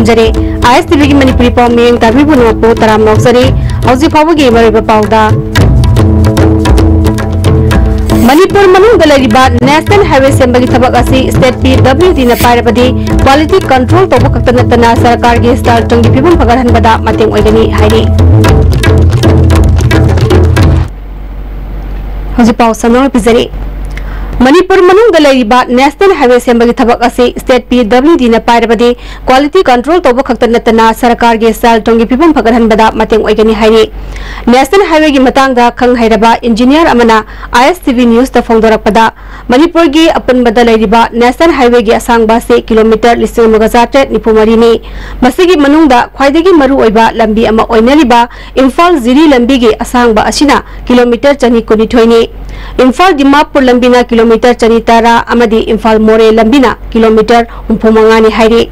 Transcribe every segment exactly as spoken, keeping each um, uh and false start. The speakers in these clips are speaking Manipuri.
ꯊꯝꯖꯔꯦ꯫ ꯑꯥꯏ ꯑꯦꯁ ꯇꯤ ꯚꯤꯒꯤ ꯃꯅꯤꯄꯨꯔꯤ ꯄꯥꯎ ꯃꯤꯌꯦꯡ ꯇꯥꯕꯤꯕ ꯄꯨꯝꯅꯃꯛꯄꯨ ꯇꯔꯥꯝꯅ ꯑꯣꯛꯆꯔꯤ꯫ ꯍꯧꯖꯤꯛ ꯐꯥꯎꯕꯒꯤ ꯃꯔꯨꯑꯣꯏꯕ ꯄꯥꯎꯗ, ꯃꯅꯤꯄꯨꯔ ꯃꯅꯨꯡꯗ ꯂꯩꯔꯤꯕ ꯅꯦꯁꯅꯦꯜ ꯍꯥꯏꯋꯦ ꯁꯦꯝꯕꯒꯤ ꯊꯕꯛ ꯑꯁꯤ ꯁ꯭ꯇꯦꯠ ꯄꯤ ꯗꯕ꯭ꯂꯤꯎ ꯗꯤꯅ ꯄꯥꯏꯔꯕꯗꯤ ꯀ꯭ꯋꯥꯂꯤꯇꯤ ꯀꯟꯇ꯭ꯔꯣꯜ ꯇꯧꯕ ꯈꯛꯇ ꯅꯠꯇꯅ ꯁꯔꯀꯥꯔꯒꯤ ꯁꯦꯜ ꯊꯨꯝꯒꯤ ꯐꯤꯕꯝ ꯐꯒꯠꯍꯟꯕꯗ ꯃꯇꯦꯡ ꯑꯣꯏꯒꯅꯤ ꯍꯥꯏꯔꯤ꯫ ꯍꯧꯖꯤꯛ ꯄꯥꯎ ꯁꯟꯗꯣꯛꯅ ꯄꯤꯖꯔꯤ꯫ ꯃꯅꯤꯄꯨꯔ ꯃꯅꯨꯡꯗ ꯂꯩꯔꯤꯕ ꯅꯦꯁꯅꯦꯜ ꯍꯥꯏꯋꯦ ꯁꯦꯝꯕꯒꯤ ꯊꯕꯛ ꯑꯁꯤ ꯁ꯭ꯇꯦꯠ ꯄꯤ ꯗꯕ꯭ꯂꯤꯎ ꯗꯤꯅ ꯄꯥꯏꯔꯕꯗꯤ ꯀ꯭ꯋꯥꯂꯤꯇꯤ ꯀꯟꯇ꯭ꯔꯣꯜ ꯇꯧꯕ ꯈꯛꯇ ꯅꯠꯇꯅ ꯁꯔꯀꯥꯔꯒꯤ ꯁꯦꯜ ꯊꯨꯝꯒꯤ ꯐꯤꯕꯝ ꯐꯒꯠꯍꯟꯕꯗ ꯃꯇꯦꯡ ꯑꯣꯏꯒꯅꯤ ꯍꯥꯏꯔꯤ꯫ ꯅꯦꯁꯅꯦꯜ ꯍꯥꯏꯋꯦꯒꯤ ꯃꯇꯥꯡꯗ ꯈꯪ ꯍꯩꯔꯕ ꯏꯟꯖꯤꯅꯤꯌꯔ ꯑꯃꯅ ꯑꯥꯏ ꯑꯦꯁ ꯇꯤ ꯚꯤ ꯅ꯭ꯌꯨꯁꯇ ꯐꯣꯡꯗꯣꯔꯛꯄꯗ, ꯃꯅꯤꯄꯨꯔꯒꯤ ꯑꯄꯨꯟꯕꯗ ꯂꯩꯔꯤꯕ ꯅꯦꯁꯅꯦꯜ ꯍꯥꯏꯋꯦꯒꯤ ꯑꯁꯥꯡꯕ ꯑꯁꯤ ꯀꯤꯂꯣꯃꯤꯇꯔ ꯂꯤꯁꯤꯡ ꯑꯃꯒ ꯆꯥꯇ꯭ꯔꯦꯠ ꯅꯤꯐꯨ ꯃꯔꯤꯅꯤ꯫ ꯃꯁꯤꯒꯤ ꯃꯅꯨꯡꯗ ꯈ꯭ꯋꯥꯏꯗꯒꯤ ꯃꯔꯨꯑꯣꯏꯕ ꯂꯝꯕꯤ ꯑꯃ ꯑꯣꯏꯅꯔꯤꯕ ꯏꯝꯐꯥꯜ ꯖꯤꯔꯤ ꯂꯝꯕꯤꯒꯤ ꯑꯁꯥꯡꯕ ꯑꯁꯤꯅ ꯀꯤꯂꯣꯃꯤꯇꯔ ꯆꯅꯤ ꯀꯨꯟꯅꯤꯊꯣꯏꯅꯤ꯫ ꯏꯝꯐꯥꯜ ꯗꯤꯃꯥꯄꯨꯔ ꯂꯝꯕꯤꯅ ꯀꯤꯂꯣꯃꯤꯇꯔ ꯆꯅꯤ ꯇꯔꯥ ꯑꯃꯗꯤ ꯏꯝꯐꯥꯜ ꯃꯣꯔꯦ ꯂꯝꯕꯤꯅ ꯀꯤꯂꯣꯃꯤꯇꯔ ꯍꯨꯝꯐꯨ ꯃꯉꯥꯅꯤ ꯍꯥꯏꯔꯤ꯫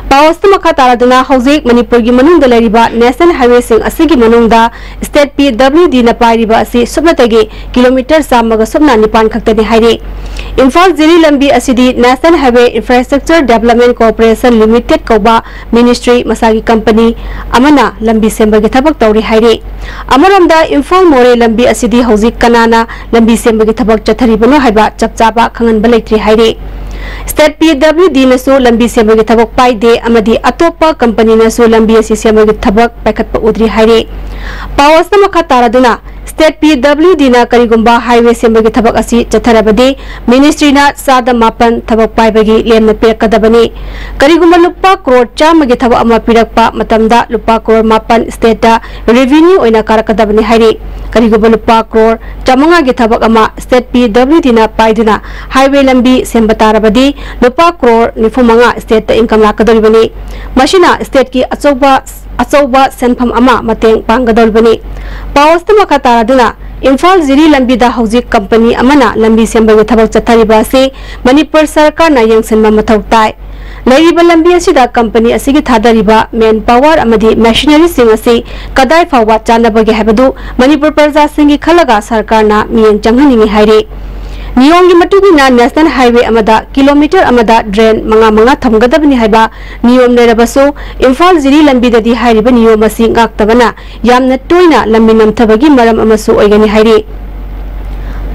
ꯄꯥꯎ ꯑꯁꯤꯅ ꯃꯈꯥ ꯇꯥꯔꯗꯨꯅ, ꯍꯧꯖꯤꯛ ꯃꯅꯤꯄꯨꯔꯒꯤ ꯃꯅꯨꯡꯗ ꯂꯩꯔꯤꯕ ꯅꯦꯁꯅꯦꯜ ꯍꯥꯏꯋꯦꯁꯤꯡ ꯑꯁꯤꯒꯤ ꯃꯅꯨꯡꯗ ꯁ꯭ꯇꯦꯠ ꯄꯤ ꯗꯕ꯭ꯂꯤꯎ ꯗꯤꯅ ꯄꯥꯏꯔꯤꯕ ꯑꯁꯤ ꯁꯨꯞꯅꯇꯒꯤ ꯀꯤꯂꯣꯃꯤꯇꯔ ꯆꯥꯝꯃꯒ ꯁꯨꯞꯅ ꯅꯤꯄꯥꯟ ꯈꯛꯇꯅꯤ ꯍꯥꯏꯔꯤ꯫ ꯏꯝꯐꯥꯜ ꯖꯤꯔꯤ ꯂꯝꯕꯤ ꯑꯁꯤꯗꯤ national highway infrastructure development corporation limited ꯀꯧꯕ ꯃꯤꯅꯤꯁꯇ꯭ꯔꯤ ꯃꯁꯥꯒꯤ ꯀꯝꯄꯅꯤ ꯑꯃꯅ ꯂꯝꯕꯤ ꯁꯦꯝꯕꯒꯤ ꯊꯕꯛ ꯇꯧꯔꯤ ꯍꯥꯏꯔꯤ꯫ ꯑꯃꯔꯣꯝꯗ ꯏꯝꯐꯥꯜ ꯃꯣꯔꯦ ꯂꯝꯕꯤ ꯑꯁꯤꯗꯤ ꯍꯧꯖꯤꯛ ꯀꯅꯥꯅ ꯂꯝꯕꯤ ꯁꯦꯝꯕꯒꯤ ꯊꯕꯛ ꯆꯠꯊꯔꯤꯕꯅꯣ ꯍꯥꯏꯕ ꯆꯞ ꯆꯥꯕ ꯈꯪꯍꯟꯕ ꯂꯩꯇ꯭ꯔꯤ ꯍꯥꯏꯔꯤ꯫ ꯁ꯭ꯇꯦꯠ ꯄꯤ ꯗꯕ꯭ꯂꯤꯎ ꯗꯤꯅꯁꯨ ꯂꯝꯕꯤ ꯁꯦꯝꯕꯒꯤ ꯊꯕꯛ ꯄꯥꯏꯗꯦ ꯑꯃꯗꯤ ꯑꯇꯣꯞꯄ ꯀꯝꯄꯅꯤꯅꯁꯨ ꯂꯝꯕꯤ ꯑꯁꯤ ꯁꯦꯝꯕꯒꯤ ꯊꯕꯛ ꯄꯥꯏꯈꯠꯄ ꯎꯗ꯭ꯔꯤ ꯍꯥꯏꯔꯤ꯫ ꯄꯥꯎ ꯑꯁꯤꯅ ꯃꯈꯥ ꯇꯥꯔꯗꯨꯅ, ꯁ꯭ꯇꯦꯠ ꯄꯤ ꯗꯕ꯭ꯂꯤꯎ ꯗꯤꯅ ꯀꯔꯤꯒꯨꯝꯕ ꯍꯥꯏꯋꯦ ꯁꯦꯝꯕꯒꯤ ꯊꯕꯛ ꯑꯁꯤ ꯆꯠꯊꯔꯕꯗꯤ, ꯃꯤꯅꯤꯁꯇ꯭ꯔꯤꯅ ꯆꯥꯗ ꯃꯥꯄꯟ ꯊꯕꯛ ꯄꯥꯏꯕꯒꯤ ꯂꯦꯝꯅ ꯄꯤꯔꯛꯀꯗꯕꯅꯤ꯫ ꯀꯔꯤꯒꯨꯝꯕ ꯂꯨꯄꯥ ꯀ꯭ꯔꯣꯔ ꯆꯥꯝꯃꯒꯤ ꯊꯕꯛ ꯑꯃ ꯄꯤꯔꯛꯄ ꯃꯇꯝꯗ, ꯂꯨꯄꯥ ꯀ꯭ꯔꯣꯔ ꯃꯥꯄꯟ ꯁ꯭ꯇꯦꯠꯇ ꯔꯦꯚꯤꯅ꯭ꯌꯨ ꯑꯣꯏꯅ ꯀꯥꯔꯛꯀꯗꯕꯅꯤ ꯍꯥꯏꯔꯤ꯫ ꯀꯔꯤꯒꯨꯝꯕ ꯂꯨꯄꯥ ꯀ꯭ꯔꯣꯔ ꯆꯥꯃꯉꯥꯒꯤ ꯊꯕꯛ ꯑꯃ ꯁ꯭ꯇꯦꯠ ꯄꯤ ꯗꯕ꯭ꯂꯤꯎ ꯗꯤꯅ ꯄꯥꯏꯗꯨꯅ ꯍꯥꯏꯋꯦ ꯂꯝꯕꯤ ꯁꯦꯝꯕ ꯇꯥꯔꯕꯗꯤ, ꯂꯨꯄꯥ ꯀ꯭ꯔꯣꯔ ꯅꯤꯐꯨ ꯃꯉꯥ ꯁ꯭ꯇꯦꯠꯇ ꯏꯟꯀꯝ ꯂꯥꯛꯀꯗꯧꯔꯤꯕꯅꯤ꯫ ꯃꯁꯤꯅ ꯁ꯭ꯇꯦꯠꯀꯤ ꯑꯆꯧꯕ, ꯑꯆꯧꯕ ꯁꯦꯟꯐꯝ ꯑꯃ ꯃꯇꯦꯡ ꯄꯥꯡꯒꯗꯧꯔꯤꯕꯅꯤ꯫ ꯄꯥꯎ ꯑꯁꯤꯗ ꯃꯈꯥ ꯇꯥꯔꯗꯨꯅ, ꯏꯝꯐꯥꯜ ꯖꯤꯔꯤ ꯂꯝꯕꯤꯗ ꯍꯧꯖꯤꯛ ꯀꯝꯄꯅꯤ ꯑꯃꯅ ꯂꯝꯕꯤ ꯁꯦꯝꯕꯒꯤ ꯊꯕꯛ ꯆꯠꯊꯔꯤꯕ ꯑꯁꯤ ꯃꯅꯤꯄꯨꯔ ꯁꯔꯀꯥꯔꯅ ꯌꯦꯡꯁꯤꯟꯕ ꯃꯊꯧ ꯇꯥꯏ꯫ ꯂꯩꯔꯤꯕ ꯂꯝꯕꯤ ꯑꯁꯤꯗ ꯀꯝꯄꯅꯤ ꯑꯁꯤꯒꯤ ꯊꯥꯗꯔꯤꯕ ꯃꯦꯟ ꯄꯥꯋꯔ ꯑꯃꯗꯤ ꯃꯦꯁꯤꯅꯔꯤꯁꯤꯡ ꯑꯁꯤ ꯀꯗꯥꯏ ꯐꯥꯎꯕ ꯆꯥꯟꯅꯕꯒꯦ ꯍꯥꯏꯕꯗꯨ ꯃꯅꯤꯄꯨꯔ ꯄ꯭ꯔꯖꯥꯁꯤꯡꯒꯤ ꯈꯜꯂꯒ ꯁꯔꯀꯥꯔꯅ ꯃꯤꯠꯌꯦꯡ ꯆꯪꯍꯟꯅꯤꯡꯏ ꯍꯥꯏꯔꯤ꯫ ꯅꯤꯌꯣꯝꯒꯤ ꯃꯇꯨꯡ ꯏꯟꯅ ꯅꯦꯁꯅꯦꯜ ꯍꯥꯏꯋꯦ ꯑꯃꯗ ꯀꯤꯂꯣꯃꯤꯇꯔ ꯑꯃꯗ ꯗ꯭ꯔꯦꯟ ꯃꯉꯥ ꯃꯉꯥ ꯊꯝꯒꯗꯕꯅꯤ ꯍꯥꯏꯕ ꯅꯤꯌꯣꯝ ꯂꯩꯔꯕꯁꯨ, ꯏꯝꯐꯥꯜ ꯖꯤꯔꯤ ꯂꯝꯕꯤꯗꯗꯤ ꯍꯥꯏꯔꯤꯕ ꯅꯤꯌꯣꯝ ꯑꯁꯤ ꯉꯥꯛꯇꯕꯅ ꯌꯥꯝꯅ ꯇꯣꯏꯅ ꯂꯝꯕꯤ ꯅꯝꯊꯕꯒꯤ ꯃꯔꯝ ꯑꯃꯁꯨ ꯑꯣꯏꯒꯅꯤ ꯍꯥꯏꯔꯤ꯫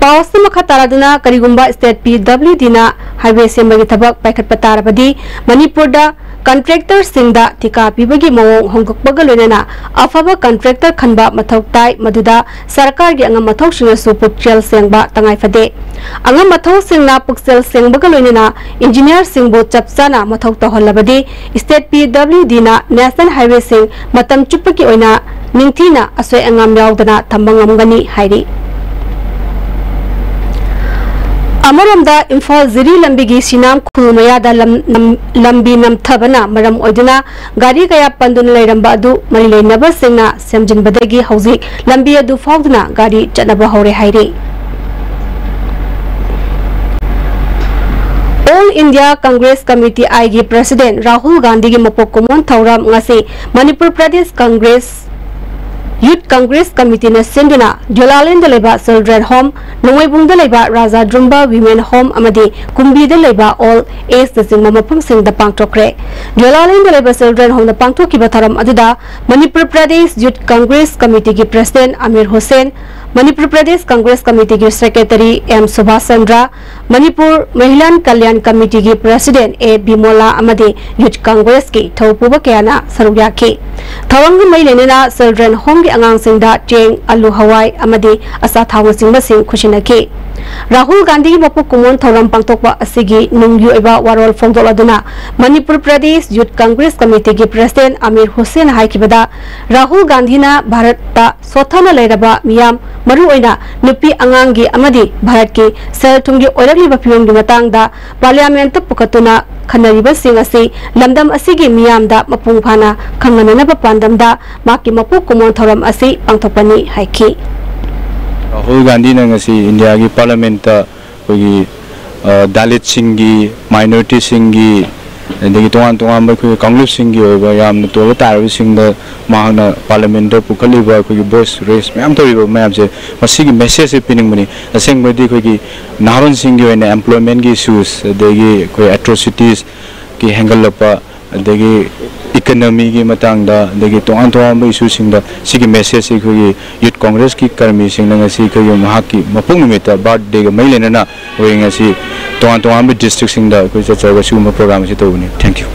ꯄꯥꯎ ꯑꯁꯤꯅ ꯃꯈꯥ ꯇꯥꯔꯗꯨꯅ, ꯀꯔꯤꯒꯨꯝꯕ ꯁ꯭ꯇꯦꯠ ꯄꯤ ꯗꯕ꯭ꯂꯤꯎ ꯗꯤꯅ ꯍꯥꯏꯋꯦ ꯁꯦꯝꯕꯒꯤ ꯊꯕꯛ ꯄꯥꯏꯈꯠꯄ ꯇꯥꯔꯕꯗꯤ, ꯃꯅꯤꯄꯨꯔꯗ ꯀꯟꯇ꯭ꯔꯦꯛꯇꯔꯁꯤꯡꯗ ꯊꯤꯀꯥ ꯄꯤꯕꯒꯤ ꯃꯑꯣꯡ ꯍꯣꯡꯗꯣꯛꯄꯒ ꯂꯣꯏꯅꯅ ꯑꯐꯕ ꯀꯟꯇ꯭ꯔꯦꯛꯇꯔ ꯈꯟꯕ ꯃꯊꯧ ꯇꯥꯏ, ꯃꯗꯨꯗ ꯁꯔꯀꯥꯔꯒꯤ ꯑꯉꯝ ꯃꯊꯧꯁꯤꯡꯅꯁꯨ ꯄꯨꯛꯆꯦꯜ ꯁꯦꯡꯕ ꯇꯉꯥꯏ ꯐꯗꯦ꯫ ꯑꯉꯝ ꯃꯊꯧꯁꯤꯡꯅ ꯄꯨꯛꯆꯦꯜ ꯁꯦꯡꯕꯒ ꯂꯣꯏꯅꯅ ꯏꯟꯖꯤꯅꯤꯌꯔꯁꯤꯡꯕꯨ ꯆꯞ ꯆꯥꯅ ꯃꯊꯧ ꯇꯧꯍꯜꯂꯕꯗꯤ, ꯁ꯭ꯇꯦꯠ ꯄꯤ ꯗꯕ꯭ꯂꯤꯎ ꯗꯤꯅ ꯅꯦꯁꯅꯦꯜ ꯍꯥꯏꯋꯦꯁꯤꯡ ꯃꯇꯝ ꯆꯨꯞꯄꯒꯤ ꯑꯣꯏꯅ ꯅꯤꯡꯊꯤꯅ ꯑꯁꯣꯏ ꯑꯉꯥꯝ ꯌꯥꯎꯗꯅ ꯊꯝꯕ ꯉꯝꯒꯅꯤ ꯍꯥꯏꯔꯤ꯫ ꯑꯃꯔꯣꯝꯗ, ꯏꯝꯐꯥꯜ ꯖꯤꯔꯤ ꯂꯝꯕꯤꯒꯤ ꯁꯤꯅꯥꯝ ꯈꯨꯜ ꯃꯌꯥꯗ ꯂꯝ-, ꯂꯝ-, ꯂꯝꯕꯤ ꯅꯝꯊꯕꯅ ꯃꯔꯝ ꯑꯣꯏꯗꯨꯅ ꯒꯥꯔꯤ ꯀꯌꯥ ꯄꯟꯗꯨꯅ ꯂꯩꯔꯝꯕ ꯑꯗꯨ ꯃꯔꯤ ꯂꯩꯅꯕꯁꯤꯡꯅ ꯁꯦꯝꯖꯤꯟꯕꯗꯒꯤ ꯍꯧꯖꯤꯛ ꯂꯝꯕꯤ ꯑꯗꯨ ꯐꯥꯎꯗꯨꯅ ꯒꯥꯔꯤ ꯆꯠꯅꯕ ꯍꯧꯔꯦ ꯍꯥꯏꯔꯤ꯫ ꯑꯣꯜ ꯏꯟꯗꯤꯌꯥ ꯀꯪꯒ꯭ꯔꯦꯁ ꯀꯃꯤꯇꯤ ꯑꯥꯏꯒꯤ ꯄ꯭ꯔꯁꯤꯗꯦꯟ ꯔꯥꯍꯨꯜ ꯒꯥꯟꯙꯤꯒꯤ ꯃꯄꯣꯛ ꯀꯨꯝꯑꯣꯟ ꯊꯧꯔꯝ ꯉꯁꯤ ꯃꯅꯤꯄꯨꯔ ꯄ꯭ꯔꯗꯦꯁ ꯀꯪꯒ꯭ꯔꯦꯁ ꯌꯨꯊ ꯀꯪꯒ꯭ꯔꯦꯁ ꯀꯃꯤꯇꯤꯅ ꯁꯤꯟꯗꯨꯅ ꯗ꯭ꯌꯨꯂꯥꯂꯦꯟꯗ ꯂꯩꯕ ꯆꯤꯜꯗ꯭ꯔꯦꯟ ꯍꯣꯝ, ꯅꯣꯡꯃꯩꯕꯨꯡꯗ ꯂꯩꯕ ꯔꯥꯖꯥ ꯗ꯭ꯔꯨꯝꯕ ꯋꯤꯃꯦꯟ ꯍꯣꯝ ꯑꯃꯗꯤ ꯀꯨꯝꯕꯤꯗ ꯂꯩꯕ ꯑꯣꯜ ꯑꯦꯖꯅꯆꯤꯡꯕ ꯃꯐꯝꯁꯤꯡꯗ ꯄꯥꯡꯊꯣꯛꯈ꯭ꯔꯦ꯫ ꯗ꯭ꯌꯨꯂꯥꯂꯦꯟꯗ ꯂꯩꯕ ꯆꯤꯜꯗ꯭ꯔꯦꯟ ꯍꯣꯝꯗ ꯄꯥꯡꯊꯣꯛꯈꯤꯕ ꯊꯧꯔꯝ ꯑꯗꯨꯗ ꯃꯅꯤꯄꯨꯔ ꯄ꯭ꯔꯗꯦꯁ ꯌꯨꯊ ꯀꯪꯒ꯭ꯔꯦꯁ ꯀꯃꯤꯇꯤꯒꯤ ꯄ꯭ꯔꯁꯤꯗꯦꯟ ꯑꯃꯤꯔ ꯍꯨꯁꯦꯟ, ꯃꯅꯤꯄꯨꯔ ꯄ꯭ꯔꯗꯦꯁ ꯀꯪꯒ꯭ꯔꯦꯁ ꯀꯃꯤꯇꯤꯒꯤ ꯁꯦꯀ꯭ꯔꯦꯇꯔꯤ ꯑꯦꯝ ꯁꯨꯚꯥꯁ ꯆꯟꯗ꯭ꯔ, ꯃꯅꯤꯄꯨꯔ ꯃꯍꯤꯂꯥꯟ ꯀꯜꯌꯥꯟ ꯀꯃꯤꯇꯤꯒꯤ ꯄ꯭ꯔꯁꯤꯗꯦꯟ ꯑꯦ ꯕꯤꯃꯣꯂꯥ ꯑꯃꯗꯤ ꯌꯨꯊ ꯀꯪꯒ꯭ꯔꯦꯁꯀꯤ ꯊꯧꯄꯨꯕ ꯀꯌꯥꯅ ꯁꯔꯨꯛ ꯌꯥꯈꯤ꯫ ꯊꯧꯔꯝꯒ ꯃꯔꯤ ꯂꯩꯅꯅ ꯆꯤꯜꯗ꯭ꯔꯦꯟ ꯍꯣꯝꯒꯤ ꯑꯉꯥꯡꯁꯤꯡꯗ ꯆꯦꯡ, ꯑꯂꯨ, ꯍꯋꯥꯏ ꯑꯃꯗꯤ ꯑꯆꯥꯊꯥꯎꯅꯆꯤꯡꯕꯁꯤꯡ ꯈꯨꯠꯁꯤꯟꯅꯈꯤ꯫ ꯔꯥꯍꯨꯜ ꯒꯥꯟꯙꯤꯒꯤ ꯃꯄꯣꯛ ꯀꯨꯝꯑꯣꯟ ꯊꯧꯔꯝ ꯄꯥꯡꯊꯣꯛꯄ ꯑꯁꯤꯒꯤ ꯅꯨꯡꯒꯤ ꯑꯣꯏꯕ ꯋꯥꯔꯣꯜ ꯐꯣꯡꯗꯣꯛꯂꯗꯨꯅ ꯃꯅꯤꯄꯨꯔ ꯄ꯭ꯔꯗꯦꯁ ꯌꯨꯊ ꯀꯪꯒ꯭ꯔꯦꯁ ꯀꯃꯤꯇꯤꯒꯤ ꯄ꯭ꯔꯁꯤꯗꯦꯟ ꯑꯃꯤꯔ ꯍꯨꯁꯦꯟꯅ ꯍꯥꯏꯈꯤꯕꯗ, ꯔꯥꯍꯨꯜ ꯒꯥꯟꯙꯤꯅ ꯚꯥꯔꯠꯇ ꯁꯣꯠꯊꯅ ꯂꯩꯔꯕ ꯃꯤꯌꯥꯝ, ꯃꯔꯨꯑꯣꯏꯅ ꯅꯨꯄꯤ ꯑꯉꯥꯡꯒꯤ ꯑꯃꯗꯤ ꯚꯥꯔꯠꯀꯤ ꯁꯦꯜ ꯊꯨꯝꯒꯤ ꯑꯣꯏꯔꯛꯂꯤꯕ ꯐꯤꯕꯝꯒꯤ ꯃꯇꯥꯡꯗ ꯄꯥꯔꯂꯤꯌꯥꯃꯦꯟꯠꯇ ꯄꯨꯈꯠꯇꯨꯅ ꯈꯟꯅꯔꯤꯕꯁꯤꯡ ꯑꯁꯤ ꯂꯝꯗꯝ ꯑꯁꯤꯒꯤ ꯃꯤꯌꯥꯝꯗ ꯃꯄꯨꯡ ꯐꯥꯅ ꯈꯪꯍꯟꯅꯅꯕ ꯄꯥꯟꯗꯝꯗ ꯃꯍꯥꯛꯀꯤ ꯃꯄꯣꯛ ꯀꯨꯝꯑꯣꯟ ꯊꯧꯔꯝ ꯑꯁꯤ ꯄꯥꯡꯊꯣꯛꯄꯅꯤ ꯍꯥꯏꯈꯤ꯫ ꯔꯥꯍꯨꯜ ꯒꯥꯟꯙꯤꯅ ꯉꯁꯤ ꯏꯟꯗꯤꯌꯥꯒꯤ ꯄꯥꯔꯂꯤꯌꯥꯃꯦꯟꯠꯇ ꯑꯩꯈꯣꯏꯒꯤ, ꯑ, ꯗꯥꯂꯤꯠꯁꯤꯡꯒꯤ, ꯃꯥꯏꯅꯣꯔꯤꯇꯤꯁꯤꯡꯒꯤ, ꯑꯗꯒꯤ ꯇꯣꯉꯥꯟ ꯇꯣꯉꯥꯟꯕ ꯑꯩꯈꯣꯏꯒꯤ ꯀꯥꯡꯂꯨꯞꯁꯤꯡꯒꯤ ꯑꯣꯏꯕ ꯌꯥꯝꯅ ꯇꯣꯜꯂ ꯇꯥꯔꯕꯁꯤꯡꯗ ꯃꯍꯥꯛꯅ ꯄꯥꯔꯂꯤꯌꯥꯃꯦꯟꯗ ꯄꯨꯈꯠꯂꯤꯕ ꯑꯩꯈꯣꯏꯒꯤ ꯚꯣꯏꯁ ꯔꯦꯁ ꯃꯌꯥꯝ ꯇꯧꯔꯤꯕ ꯃꯌꯥꯝꯁꯦ, ꯃꯁꯤꯒꯤ ꯃꯦꯁꯦꯖꯁꯦ ꯄꯤꯅꯤꯡꯕꯅꯤ꯫ ꯑꯁꯦꯡꯕꯗꯤ ꯑꯩꯈꯣꯏꯒꯤ ꯅꯍꯥꯔꯣꯟꯁꯤꯡꯒꯤ ꯑꯣꯏꯅ ꯑꯦꯝꯄ꯭ꯂꯣꯏꯃꯦꯟꯒꯤ ꯏꯁꯨꯁ, ꯑꯗꯒꯤ ꯑꯩꯈꯣꯏ ꯑꯦꯇ꯭ꯔꯣꯁꯤꯇꯤꯁꯀꯤ ꯍꯦꯟꯒꯠꯂꯛꯄ, ꯑꯗꯒꯤ ꯏꯀꯅꯃꯤꯒꯤ ꯃꯇꯥꯡꯗ, ꯑꯗꯒꯤ ꯇꯣꯉꯥꯟ ꯇꯣꯉꯥꯟꯕ ꯏꯁꯨꯁꯤꯡꯗ ꯁꯤꯒꯤ ꯃꯦꯁꯦꯖꯁꯤ ꯑꯩꯈꯣꯏꯒꯤ ꯌꯨꯠ ꯀꯣꯡꯒ꯭ꯔꯦꯁꯀꯤ ꯀꯔꯃꯤꯁꯤꯡꯅ ꯉꯁꯤ ꯑꯩꯈꯣꯏꯒꯤ ꯃꯍꯥꯛꯀꯤ ꯃꯄꯣꯛ ꯅꯨꯃꯤꯠꯇ, ꯕꯥꯔꯠꯗꯦꯒ ꯃꯔꯤ ꯂꯩꯅꯅ ꯑꯩꯈꯣꯏ ꯉꯁꯤ ꯇꯣꯉꯥꯟ ꯇꯣꯉꯥꯟꯕ ꯗꯤꯁꯇ꯭ꯔꯤꯛꯁꯤꯡꯗ ꯑꯩꯈꯣꯏ ꯆꯠꯆꯔꯒ ꯁꯤꯒꯨꯝꯕ ꯄ꯭ꯔꯣꯒ꯭ꯔꯥꯝ ꯑꯁꯤ ꯇꯧꯕꯅꯤ꯫ Thank you꯫